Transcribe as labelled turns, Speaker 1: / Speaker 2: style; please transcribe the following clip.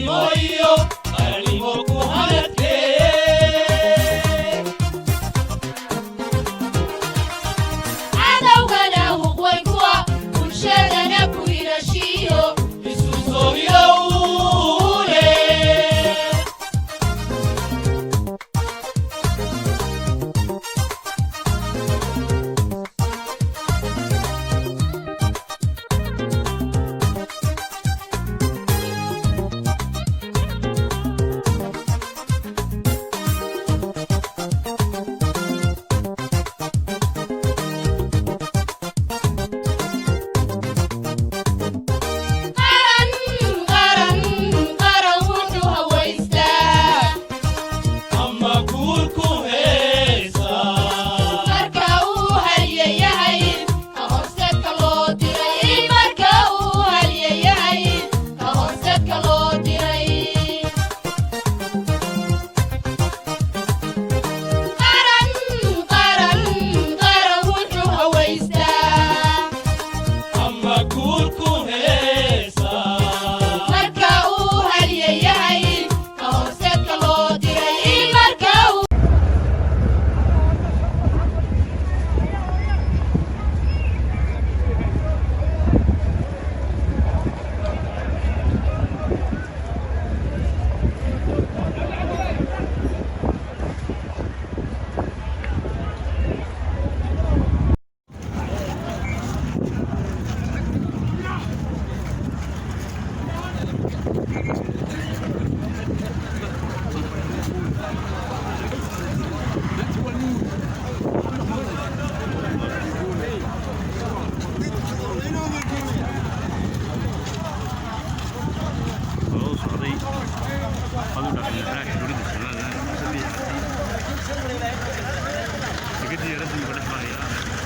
Speaker 1: Midnimo iyo qarannimo ku hanadkee.
Speaker 2: Cadowgana huqway kuwa bulshadana ku hirashiyo.
Speaker 1: Isu soo hilowne.
Speaker 2: Qaran, qaran, qaran wuxuu hawaystaa
Speaker 1: ama guul ku heesa
Speaker 2: marka uu halyayahay ka horseedka loo diray, marka uu halyayahay ka horseedka loo diray. Qaran, qaran, qaran wuxuu hawaystaa
Speaker 1: ama guul ku heesa
Speaker 2: marka uu halyayahay ka horseedka loo diray, marka uu
Speaker 3: Loo socday adu dhaqan madaxweynaha dowladda Somaliland Muuse Biixi Cabdi. Dekedii yaradii buu ka dhex marayaa.